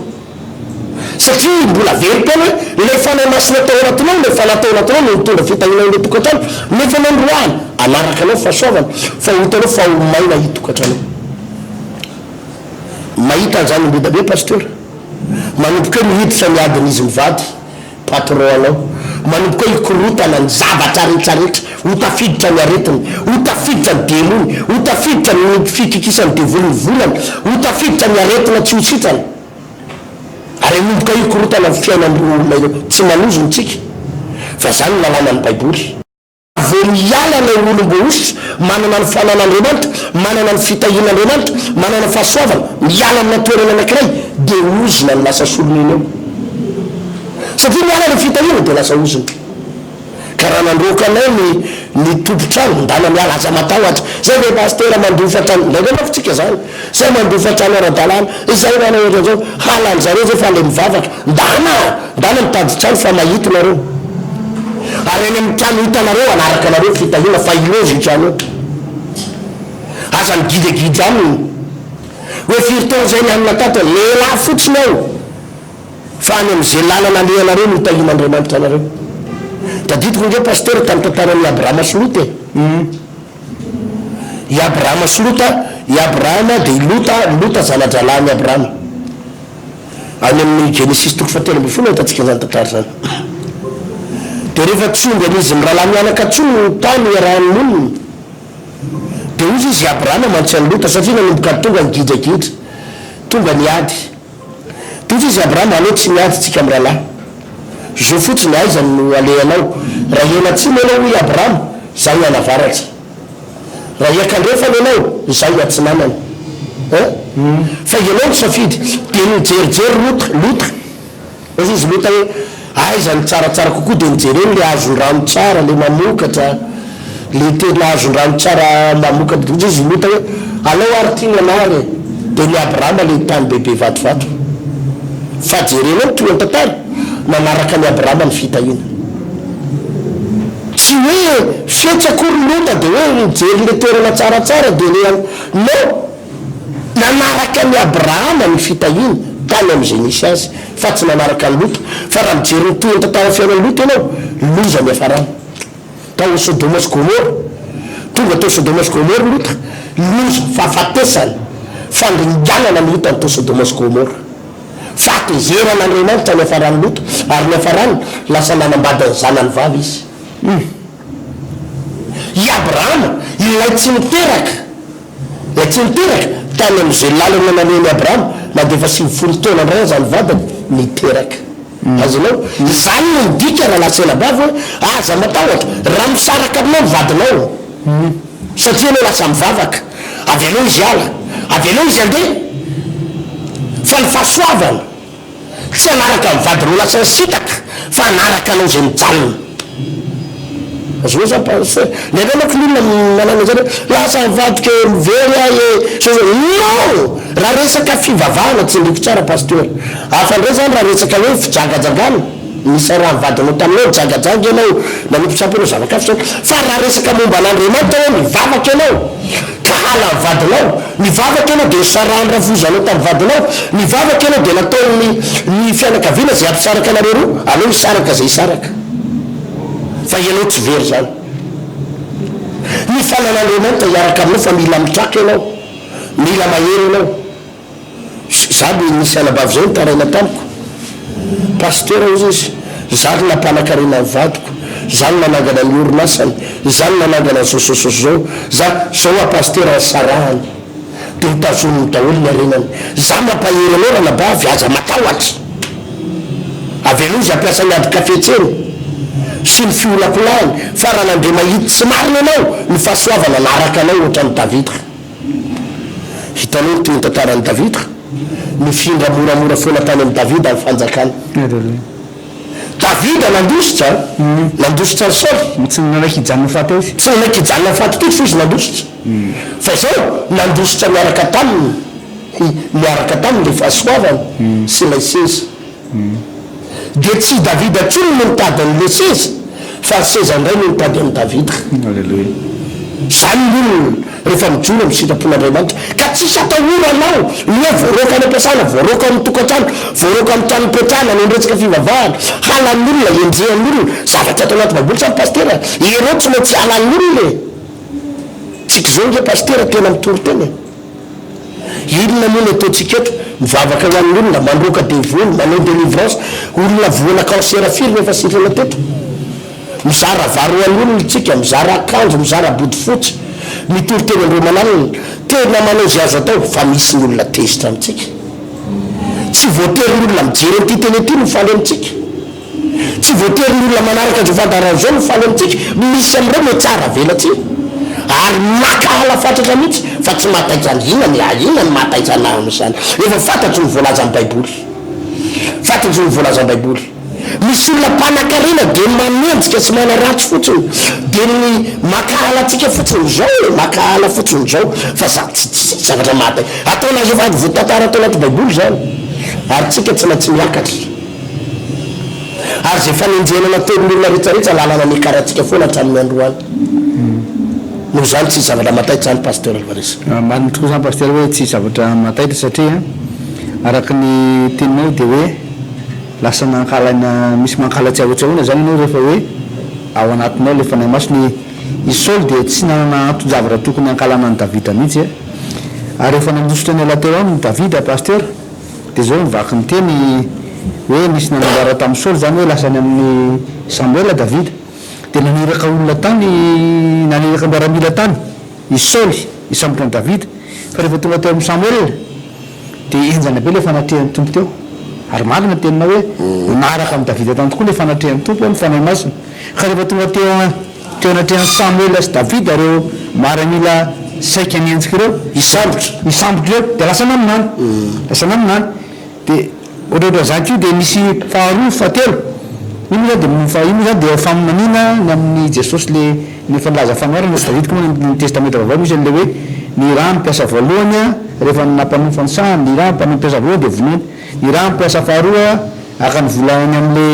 Satria mbola velom-peo hoe ilay Fanahy Masina tao anatinao, ilay Fanahy tao anatinao no nitondra fitahiana ilay tokantrano, nefa ianao noroahana, hanaraka anao ny fahasoavana, fa ho hitanao fa ho maina io tokantrano io. Mahita an'izany ombidabe be Pasteur. Manomboka eo miditra ny adin'izy mivady, patron anao. Manomboka eo hikorotana ny zavatra retraretra, ho tafiditra ny aretiny, ho tafiditra ny demony, ho tafiditra ny fikikisan'ny devoly ny volany, ho tafiditra ny aretina tsy ho sitrana. Ary hanomboka hikorontana ny fiainan'ireo olona ireo. Tsy manozona isika, fa izany no lalànan'ny Baiboly. Vao miala ilay olom-boahosotra, manana ny fanan'Andriamanitra, manana ny fitahian'Andriamanitra, manana fahasoavana, miala amina toerana anankiray, dia ozona no lasa solon'iny eo. Satria miala ilay fitahiana, dia lasa ozona. Ka raha nandroaka anao ny ny tompon-trano, ndana miala, aza matahotra. Zay ve pasitera mandofa trano, indraindray manko tsika zany, zay mandofa trano ara-dalàna, izay manao ohatran'izao, halan-dry zareo zay fa le mivavaka, ndana, ndana mitady trano fa mahita nareo. Ary any amin'ny trano hitanareo hanaraka anareo ny fitahiana fa hiloza io trano io. Aza migidragidra aminy. Hoe firy taona zay nianina tato, lehilahy fotsiny aho. Fa any amin'izay lalana alehanareo no hitahian'Andriamanitra anareo. Tadidiko ange Pasteur tamin'ny tantaran'i Abrahama sy Lota e. I Abrahama sy Lota, i Abrahama dia i Lota, Lota zana-drahalahin'i Abrahama. Any amin'ny Genesisy toko fahatelo ambin'ny folo ahitantsika izany tantara izany. Dia rehefa tsy omby an'izy mirahalahy mianaka intsony ny tany iarahany monina, dia hoy izy i Abrahama mantsy an'i Lota, satria nanomboka tonga ny gidragidra, tonga ny ady. Dia hoy izy, Abrahama, aleo tsy miady tsika mirahalahy. Zo fotsiny, aiza no alehanao? Raha hianatsimo ianao, hoy Abrahama, izaho hianavaratra. Raha hiankandrefana ianao, izaho hiatsinanana. Hein? Fa ianao no safidy. Dia nijerijery Lota, Lota. Hoy izy Lota hoe, Aiza no tsaratsara kokoa? Dia nojereny ilay hazon-drano tsara, ilay mamokatra, ilay tena hazon-drano tsara mamokatra. Dia hoy izy Lota hoe, Alao ary ity ny anah e! Dia ny Abrahama ilay tany bebe vatovato. Fa jerenao ny tohin'ny tantara, nanaraka an'i Abrahama ny fitahiana. Tsy hoe fetsy akory Lota dia hoe nijery ilay toerana tsaratsara dia ilay an. Non! Nanaraka an'i Abrahama ny fitahiana tany amin'izay nisy azy, fa tsy nanaraka an'i Lota. Fa raha mijery ny tohin'ny tantaran'ny fiainan'i Lota ianao, loza niafarany. Tao Sodoma sy Gomora. Tonga tao Sodoma sy Gomora Lota, loza, fahafatesana, fandringanana no hitany tao Sodoma sy Gomora. Fahatezeran'Andriamanitra niafaran'i Lota, ary niafarany, lasa nanambady ny zanany vavy izy. I Abrahama, ilay tsy niteraka. Ilay tsy niteraka, tany amin'izay lalana nalehan'i Abrahama, na dia efa 90 taona indray aza ny vadiny, niteraka. Azonao? Izany no midika rahalahy sy anabavy hoe, aza matahotra, raha misaraka aminao ny vadinao, satria ianao lasa mivavaka, avelao izy hiala, avelao izy handeha, fa ny fahasoavana, Tsy hanaraka ny vadinao lasa nisintaka fa hanaraka anao izay mijanona. Azonao zany pasteur? Indraindray manko ny olona manana an'izany hoe lasa nivadika e, very aho e, zao zao. Non! Raha resaka fivavahana tsindriko tsara pasteur. Hafa indray zany raha resaka hoe fijangajangana, nisarahan'ny vadinao taminao, nijangajanga ianao, nanompo sampy ianao, zava-kafa zany. Fa raha resaka momba an'Andriamanitra hoe mivavaka ianao, Ka halan'ny vadinao. Nivavaka ianao dia nisarahan'ny rafozanao tamin'ny vadinao. Nivavaka ianao dia nataon'ny ny fianakaviana izay hampisaraka anareo roa. Aleo hisaraka izay hisaraka. Fa ianao tsy very izany. Ny fanan'Andriamanitra hiaraka aminao fa mila mitraka ianao. Mila mahery ianao. Za le nisy anabavy zay nitaraina tamiko, Pasteur hozy izy, za no nampanakarena ny vadiko, za no nanangana ny orinasany, za no nanangana zao zao zao zao, za zao a Pasteur nisarahany, de notazoniny daholo ny harenany, za mampahery anao ranabavy aza matahotra, avelao izy hampiasa ny adin-kafetseny sy ny fiolakolahany, fa raha nandre mahitsy tsy marina ianao, ny fahasoavana hanaraka anao ohatran'i Davida. Hitanao ny tohin'ny tantaran'i Davida? Nifindra moramora foana tany amin'i Davida ny fanjakana. Davida nandositra, nandositra an'i Saoly. Tsy nanaiky hijanona ho faty eo izy. Tsy nanaiky hijanona ho faty teo fa izy nandositra. Fa izao, nandositra niaraka taminy, niaraka taminy ilay fahasoavana sy ilay seza. Dia tsy i Davida intsony no nitady an'ilay seza, fa ny seza indray no nitady an'i Davida. Aleloia. Izany ny olona rehefa mijoro amin'ny sitrapon'Andriamanitra. Ka tsisy atahoranao ny hoe voaroaka any am-piasana, voaroaka ao amin'ny tokantrano, voaroaka amin'ny trano ipetrahana noho ny resaka fivavahana, halan'ny olona, enjehan'ny olona. Zavatra ato anaty Baiboly izany Pasitera. Ireo tsy maintsy halan'ny olona e. Tsika izao ange Pasitera tena mitory tena e. Inona moa no ataontsika eto? Mivavaka ho an'ny olona, mandroaka devoly, manao délivrance. Olona voana cancer firy no efa sitrana teto? Mizara vary ho an'ny olona isika, mizara akanjo, mizara bodofotsy, mitory teny Ambohimanalina. Tena manao izay azo atao fa misy ny olona tezitra amintsika. Tsy voatery ny olona mijery an'ity télé ity no faly amintsika. Tsy voatery ny olona manaraka izao fandaharana izao no faly amintsika, misy amin'ireo mihatsara velatsihy ary mankahala fatratra mihitsy fa tsy mahataitra ny inona ny ahy, inona no mahataitra anah amin'izany? Efa fantatro ny voalazan'ny baiboly, fantatro ny voalazan'ny baiboly, misy olona mpanakarena dia manenjika sy manaratsy fotsiny dia ny mankahala antsika fotsiny izao e, mankahala fotsiny izao fa za tsy tsy zavatra mahataitra, ataon'azy efa voatantara ato anaty baiboly izany ary tsika tsy maintsy miakatra. Ary izay fanenjehana nataon'ny olona rehetrarehetra lalana niakarantsika foana hatramin'ny androany. Noho izany tsisy zavatra mataitra izany Pasteur Alvarez. Marina tokoa izany Pasteur hoe tsisy zavatra mataitra satria araka ny teninao dia hoe lasa nankahalaina misy mankahala tsy ahoa tsy ahoana izany ianao rehefa hoe ao anatinao ilay Fanahy Masina. I Saoly dia tsy nanana anton-javatra tokony hankahalana an'i Davida mihitsy ary rehefa nandositra niala teo aminy Davida Pasteur Dia izao ny vaky ny teny hoe nisy nanambara tamin'i Saoly izany hoe lasa any amin'i Samoela Davida. Dia naniraka olona tany, naniraka miaramila tany i Saoly hisambotra an'i Davida. Fa rehefa tonga teo amin'i Samoela dia henjana be ilay fanatrehan'ny Tompo teo. Ary marina ny teninao hoe nanaraka an'i Davida tany tokoa ilay fanatrehan'ny Tompo, ny Fanahy Masina. Ka rehefa tonga teo. Teo anatrehan'i Samoela sy Davida ireo miaramila saika nihantsika ireo. Hisambotra. Hisambotra ireo. Dia lasa naminany. Lasa naminany. Dia ohatrohatran'izany koa dia nisy faharoa, fahatelo. Io moa izany dia, io moa izany dia faminaniana ny amin'i Jesosy le ny efa nilaza fanoharana sy tadidiko moa ny Testamenta Vaovao misy an'ilay hoe ny rà mpiasa voalohany rehefa nampanofa ny sahany, ny rà mpiasa voalohany dia vonoina. Ny raha mpiasa faharoa haka ny vola any amle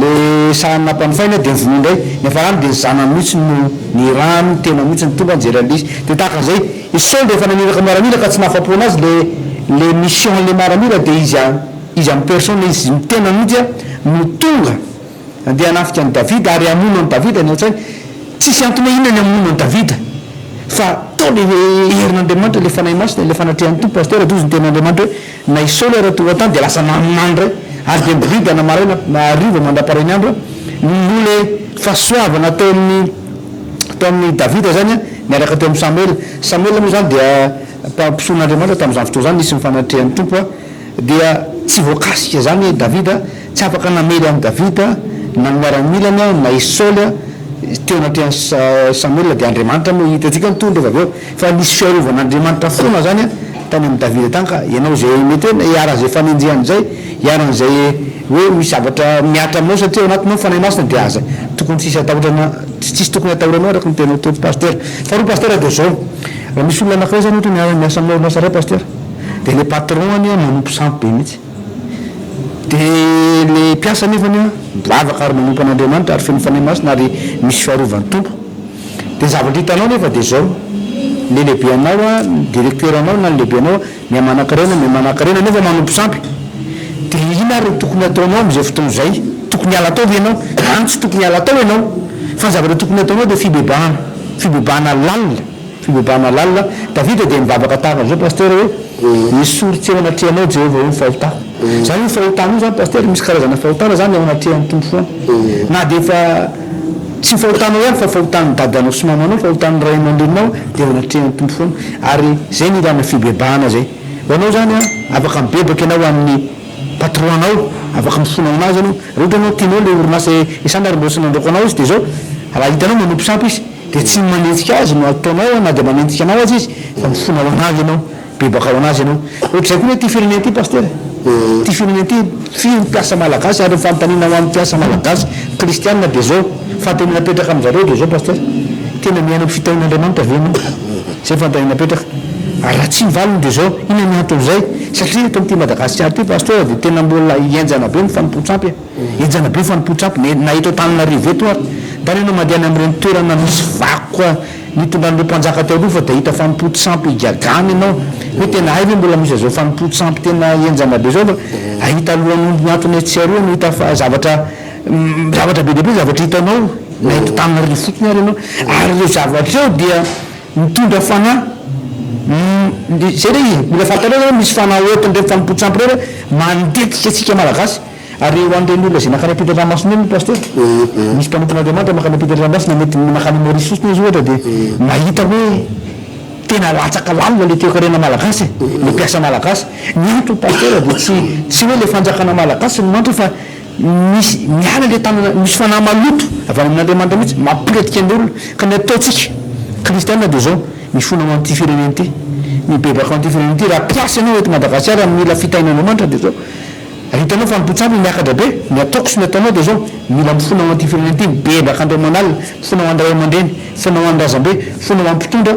le sahany nampanofaina dia vonoina indray, ny hafarany dia ny zanany mihitsy no nirahany tena mihitsy no tonga nijery an'le izy. Dia tahaka an'izay, i Saoly rehefa naniraka miaramila ka tsy nahafapo anazy le le mission an'le miaramila dia izy izy en personne izy tena mihitsy no tonga Handeha hanafika an'i Davida ary hamono an'i Davida ny ao an-tsainy. Tsisy antony hoe inona ny hamono an'i Davida fa tao le herin'Andriamanitra, le Fanahy Masina, le fanatrehan'ny Tompo. Pasteur dia hozy ny tenin'Andriamanitra hoe na i Saoly ara tonga tany dia lasa naminany indray ary dia niboridana maraina hariva mandraparainy andro noho le fahasoavana teo amin'ny tao amin'i Davida zany niaraka teo amin'i Samoela. Samoela moa zany dia mpisoron'Andriamanitra tamin'izany fotoana izany nisy ny fanatrehan'ny Tompo. Dia tsy voakasika izany i Davida, tsy afaka namely an'i Davida na ny miaramilany na i Saoly teo anatrehan'i Samoela, dia Andriamanitra moa hitantsika ny tohiny rehefa avy eo, fa nisy fiarovan'Andriamanitra foana izany tany amin'i Davida tany, ka ianao izay mety hoe iharan'izay fanenjehana izay, iharan'izay hoe misy zavatra mihatra aminao satria ao anatinao ny Fanahy Masina dia aza tokony tsisy atahotrana, tsisy tokony atahoranao araka ny teninao teo Pasitera. Faharoa Pasitera dia izao, raha misy olona anankiray izany ohatra miara-miasa aminao orinasa iray Pasitera, Dia le patron anie manompo sampy be mihitsy. Dia le mpiasa nefany an, mivavaka ary manompo an'Andriamanitra ary feno Fanahy Masina ary misy fiarovan'ny Tompo. Dia ny zavatra hitanao nefa dia izao, le lehibe anao an, ny directeur anao na ny lehibe anao an, miha manankarena, miha manankarena nefa manompo sampy. Dia inona ary no tokony hataonao amin'izay fotoana izay? Tokony hiala tao ve ianao? An, tsy tokony hiala tao ianao. Fa ny zavatra tokony hataonao dia fibebahana, fibebahana lalina, fibebahana lalina. Davida dia nivavaka tahaka an'izao Pasteur hoe, Esory tsy eo anatrehanao Jehovah ô ny fahotako. Izany hoe fahotana io izany Pasteur, misy karazana fahotana izany eo anatrehan'ny Tompo foana. Na dia efa tsy fahotanao ihany fa fahotan'ny dadanao sy mamanao, fahotan'ny ray aman-dreninao dia eo anatrehan'ny Tompo foana. Ary izay no ilana fibebahana izay. Ho anao izany an, afaka mibebaka ianao amin'ny patron anao, afaka mifona ho an'azy ianao. Raha ohatra ianao tianao ilay orinasa iasana ary mbola tsy nandroaka anao izy dia izao, raha hitanao manompo sampy izy, Dia tsy ny manenjika azy no ataonao na dia manenjika anao aza izy fa mifona ho an'azy ianao, mibebaka ho an'azy ianao. Ohatr'izay koa anie ity firenena ity Pasitera e! Ity firenena ity, firy ny mpiasa malagasy ary ny fanontaniana ho an'ny mpiasa malagasy kristiana dia izao, fanontaniana apetraka amin-jareo dia izao Pasitera, tena miaina amin'ny fitahian'Andriamanitra ve ianao? Izay ny fanontaniana apetraka. Ary raha tsia ny valiny dia izao, inona ny anton'izay? Satria eto amin'ity Madagasikara ity Pasitera dia tena mbola henjana be ny fanompoan-tsampy e! Henjana be fanompoan-tsampy na eto Antananarivo eto ary. Tany ianao mandeha any amin'ireny toerana misy vakoka nitondran'ireo mpanjaka teo aloha fa dia hahita fanompoan-tsampy higagana ianao hoe tena hay ve mbola misy an'izao fanompoan-tsampy tena henjana be izao fa hahita lohan'omby mihantona etsy sy aroa no hita fa zavatra zavatra be dia be zavatra hitanao na eto Antananarivo fotsiny ary ianao ary ireo zavatra ireo dia mitondra fanahy izay ilay izy mila fantatrao zany hoe misy fanahy ohatran'ireny fanompoan-tsampy ireny mandetika antsika Malagasy. Ary ho an'ireny olona izay nankany ampitan-dranomasina ireny Pasteur, misy mpanompon'Andriamanitra mankany ampitan-dranomasina, mety mankany Maurice fotsiny izy ohatra dia mahita hoe tena latsaka lalina ilay toekarena malagasy e, ilay mpiasa malagasy. Ny antony Pasteur dia tsy tsy hoe ilay fanjakana malagasy no antony fa misy miala ilay tanana, misy fanahy maloto avy any amin'Andriamanitra mihitsy mampilentika ny olona. Ka ny ataontsika kristiana dia izao, mifona ho an'ity firenena ity, mibebaka ho an'ity firenena ity, raha mpiasa ianao eto Madagasikara mila fitahian'Andriamanitra dia izao, Ary hitanao fa ny mpitsabo miakatra be, ny ataoko sy ny ataonao dia izao, mila mifona ho an'ity firenena ity, mibebaka andro aman'alina, mifona ho an'ny ray aman-dreny, mifona ho an'ny razambe, mifona ho an'ny mpitondra,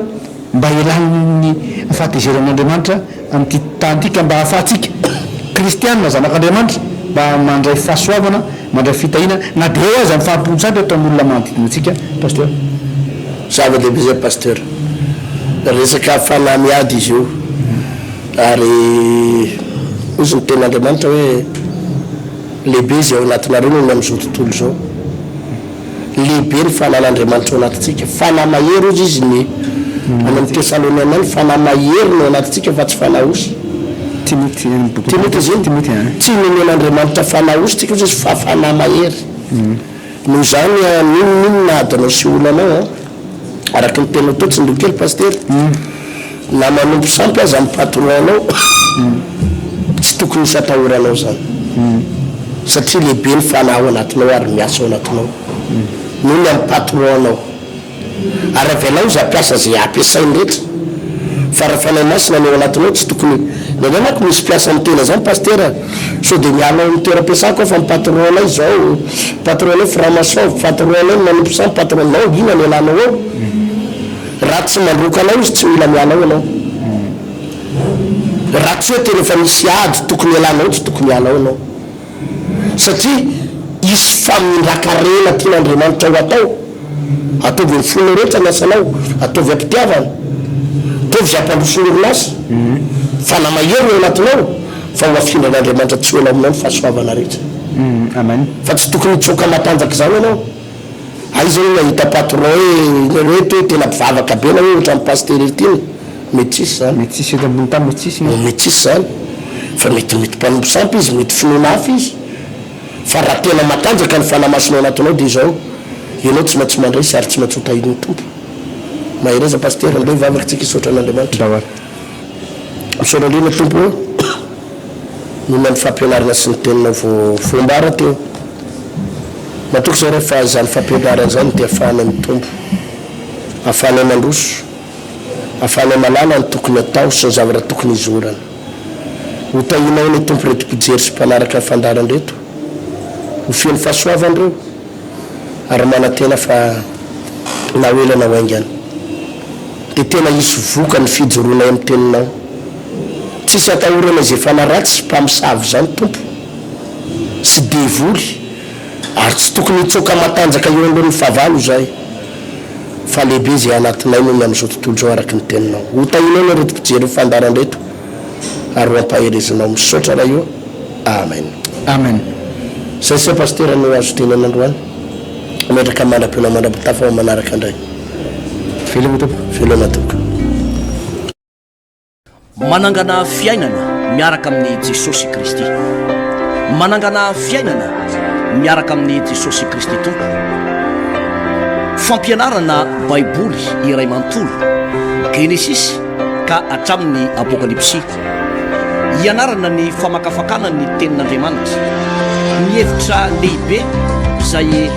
mba hialan'ny fahatezeran'Andriamanitra amin'ity tany ity ka mba hahafahantsika kristiana zanak'Andriamanitra mba mandray fahasoavana, mandray fitahiana na dia eo aza ny fahampoan-tsampy ataon'ny olona manodidina antsika Pasteur. Zava-dehibe izay Pasteur. Resaka fanahy miady izy io. Ary hozy ny tenin'Andriamanitra hoe, Lehibe izay ao anatinareo noho ny amin'izao tontolo izao. Lehibe ny fanan'Andriamanitra ao anatintsika. Fanahy mahery hozy izy ny any amin'ny Tesaloniana any, fanahy mahery no ao anatintsika fa tsy fanahy osy. Timoty, any amin'ny bokin'i Timoty izy iny? Timoty, an. Tsy nomen'Andriamanitra fanahy osy tsika hozy izy fa fanahy mahery. Noho izany, n'inon'inona adinao sy olanao an. Araka ny teninao teo tsindrio kely Pasitera, na manompo sampy aza ny patron-nao tsy tokony hisy atahoranao izany satria lehibe ny fanahy ao anatinao ary miasa ao anatinao noho ny amin'ny patron-nao ary avelao izy hampiasa izay ampiasainy rehetra fa raha Fanahy Masina no ao anatinao tsy tokony, indraindray manko misy mpiasa miteny an'izany Pasitera Sao dia miala ao amin'ny toeram-piasako aho fa ny patron-nay izao, patron-nay franc-maçon, patron-nay manompo sampy, patron, non, inona no ialanao ao? Raha tsy mandroaka anao izy tsy mila miala ao ianao. Raha tsy hoe tena efa misy ady tokony hialanao tsy tokony hiala ao ianao. Satria hisy famindran-karena tian'Andriamanitra ho atao. Ataovy amin'ny fonao rehetra ny asanao, ataovy am-pitiavana, ataovy izay hampandroso ny orinasa, fa na mahery ny ao anatinao, fa ho afindran'Andriamanitra tsy ho ela aminao ny fahasoavana rehetra. Amen. Fa tsy tokony hitsoaka matanjaka izany ianao. Aiza no nahita patron hoe nareo eto hoe tena mpivavaka be na hoe ohatran'i Pasitera ity no mety tsisy izany. Mety tsisy eto ambony tany mety tsisy. Mety tsisy izany. Fa mety mety mpanompo sampy izy, mety finoana hafa izy. Fa raha tena matanjaka ny Fanahy Masina ao anatinao dia izao, ianao tsy maintsy mandresy ary tsy maintsy ho tahian'ny Tompo. Mahereza Pasitera, andeha hivavaka tsika hisaotra an'Andriamanitra. Misaotra indrindra Tompo ô, noho ny fampianarana sy ny teninao voambara teo. Matoky izay Ray fa izany fampianarana izany dia ahafahanay mitombo, ahafahanay mandroso, ahafahanay mahalala ny tokony atao sy ny zavatra tokony hizorana. Ho tahianao anie Tompo ireto mpijery sy mpanaraka ny fandaharana ireto. Ho feno fahasoavana ireo ary manantena fa na ho ela na ho haingana dia tena hisy vokany ny fijoroanay amin'ny teninao. Tsisy atahorana izay fanahy ratsy sy mpamosavy izany Tompo sy devoly ary tsy tokony hitsoaka matanjaka eo anoloan'ny fahavalo izahay fa lehibe izay anatinay noho ny amin'izao tontolo izao araka ny teninao. Ho tahianao ny ireto mpijery ny fandaharana ireto ary ho ampaherezinao. Misaotra Ray o. Amen. Amen. Zay se Pasitera no azo tenenina androany. Mametraka mandra-pihaona mandra-pitafa ho manaraka indray. Veloma tompoko. Veloma tompoko. Manangana fiainana miaraka amin'i Jesosy Kristy. Manangana fiainana miaraka amin'i Jesosy Kristy Tompo. Fampianarana Baiboly iray manontolo, Genesisy ka hatramin'ny Apokalypsy. Hianarana ny famakafakana ny Tenin'Andriamanitra, ny hevitra lehibe izay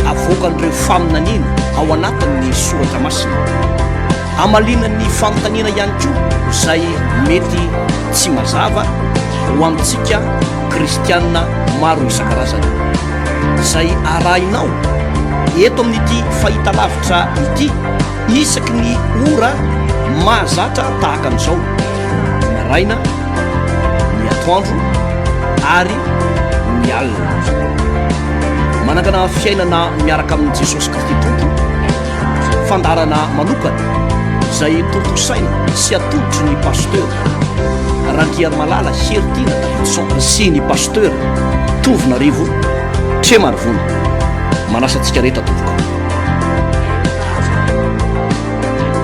avoakan'ireo faminaniana ao anatin'ny Soratra Masina. Hamaliana ny fanontaniana ihany koa izay mety tsy mazava ho antsika kristiana maro isan-karazany. Izay arahinao eto amin'ity fahitalavitra ity isaky ny ora mahazatra tahaka an'izao, ny maraina, ny atoandro ary ny alina. Manangana fiainana miaraka amin'i Jesosy Kristy Tompo. Fandaharana manokana izay tontosaina sy atolotry ny Pasteur Randriarimalala Heritiana Davidson sy ny Pasteur Tovonarivo Tremarivony. Manasa antsika rehetra tompoko.